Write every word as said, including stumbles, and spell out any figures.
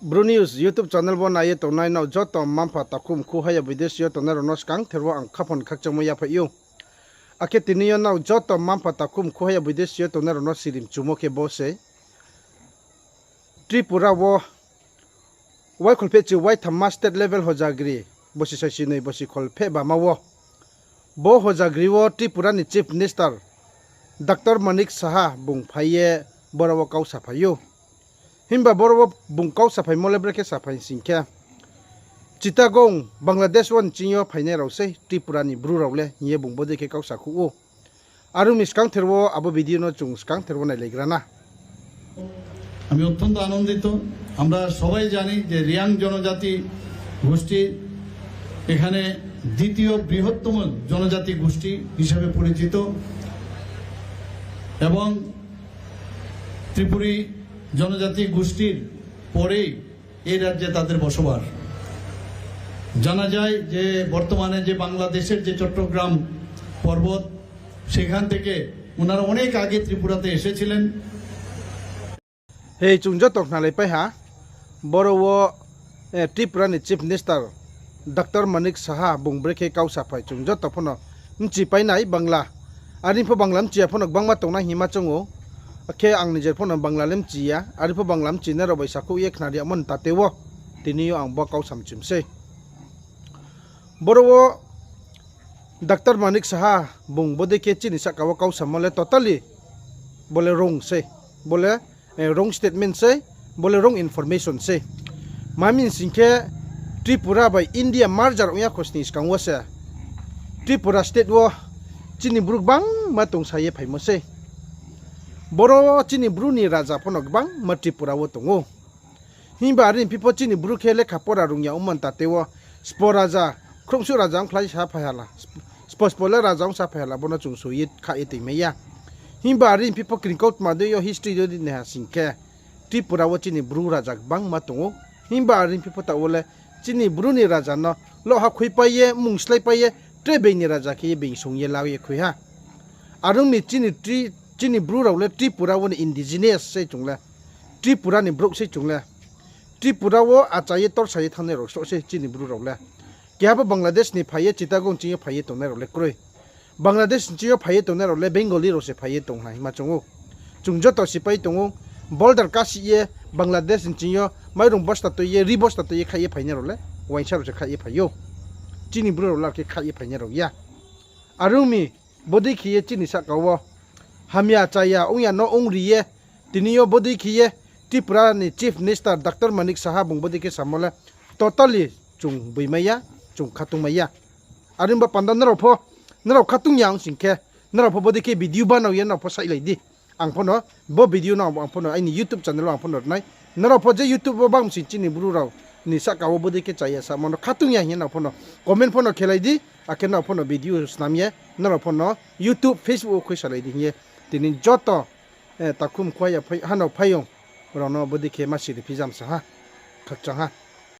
Bru News YouTube channel wo nai ye tongnai nrao joto mma-mpha takhu mkhu haya bidesi yo tongnai rao no skangther wo ang khaphang khakchangmo yaphai ou. Akhe tini yo nrao joto mma-mpha takhu mkhu haya bidesi yo tongnai rao no sirimchumo khe bo se. Tripura wo waikholphehchi waithamma state level hojagri, bosi saisinoi bosi kholpheh bama wo. Bo hojagri wo Tripura ni Chief Minister Doctor Manik Saha bung phai ye boro wo kau saphai ou. Himba boro wo bung kau saphaimo le brekhe saphai sing khe, Chittagong, Bangladesh wo nching yo phainai rao sei Tripura ni Bru rao le hing ye bung bodei khe kau sakhouh ou. Are ong mi skangther wo abo video no chung skangther wo nailaigra na. আমি অত্যন্ত আনন্দিত। আমরা সবাই জানি যে রিয়াং জনজাতি গোষ্ঠী এখানে দ্বিতীয় বৃহত্তম জনজাতি গোষ্ঠী হিসাবে পরিচিত এবং ত্রিপুরী জনজাতি গোষ্ঠীর পরেই এই রাজ্যে তাদের বসবাস। জানা যায় যে বর্তমানে যে বাংলাদেশের যে চট্টগ্রাম পর্বত, সেখান থেকে ওনারা অনেক আগে ত্রিপুরাতে এসেছিলেন। Hei, chung joto khnalaipai ha, boro wo Tripura ni Chief Minister Doctor Manik Saha bung brekhe kau saphai chung joto pho no bchipai nai Bangla. Are pho Bangla bchi ya pho no gbangma tongnai hingma choung ou. Akhe ang nijer pho no Bangla le bchi ya, are pho Bangla bchinai rao bai sakhouh ye khnari yagmo ni tate wo tini yo ang bo kau samchum sei. Boro wo Doctor Manik Saha bung bodei khe chini sahka wo kau samo le totally bo le wrong sei, bo le wrong statement sei, bo le wrong information sei. Tma hing sing khe Tripura bai India merger ong ya khosning skang wo se Tripura state wo chini Bru gbangma tongsa ye phaimo sei. Boro chini Bru ni raja pho no gbangma Tripura wo tong ou. Himba are phi pho chini Bru khe lekha pora rung ya ongmo ni tate wo spo raja, khrouhsuh raja ongkhlai sa phai hala, spo spo le raja ong sa phai hala, bo no chung soi ye kha ye toimai ya. Himba are phi pho kringkautma dei yo history yo di naiha sing khe Tripura wo chini Bru raja gbangma tong ou. Himba are phi pho taoh wo le chini Bru ni raja no loha khuipai ye, mmung sláipai ye, tre being ni raja khe ye being song ye la ye khui ha. Are ong mi chini Bru rao le Tripura wo ni indigenous sei chung le, Tripura ni brouh sei chung le. Tripura wo acha ye torsa ye thanngnai rao sroh sei chini Bru rao le. Keha pho Bangladesh ni phai ye Chittagong ching yo phai ye tongnai rao le kroi. Bangladesh ching yo phai ye tongnai rao le Bengali rao se phai ye tong ha hingma choung ou. Chung joto sipai tong ou, border kasih ye Bangladesh ching yo mairung bosta tui ye, ri bosta tui ye khaih ye phainai rao le uaingsa rao se khaih ye phai ou. Chini Bru rao le khe khaih ye phainai rao ya. Are ong mi bodei khe ye chini sahka wo hamya chaya ong ya no ong ri ye, tini yo bodei khe ye Tripura ni Chief Minister Doctor Manik Saha bung bodei khe samo le totally chung boimai ya, chung khatungmai ya. Are ong ba panda nrao pho, nrao khatung ya ong sing khe, nrao pho bodei khe video banao ye nrao pho saihlai di. Ang pho no, bo video no ang pho no aini YouTube channel wo ang pho no rinai. Nrao pho je YouTube wo bang sing chini Bru rao ni sahka wo bodei khe chaya samo no khatung ya hing ye nrao pho no comment pho no khelai di, akhe nrao pho no video snam ye nrao pho no YouTube, Facebook wo khuisalai di hing ye tini joto takhu mkhu hano phaiyong rao no bodei khe ma siri phijam sa ha, khakchang ha.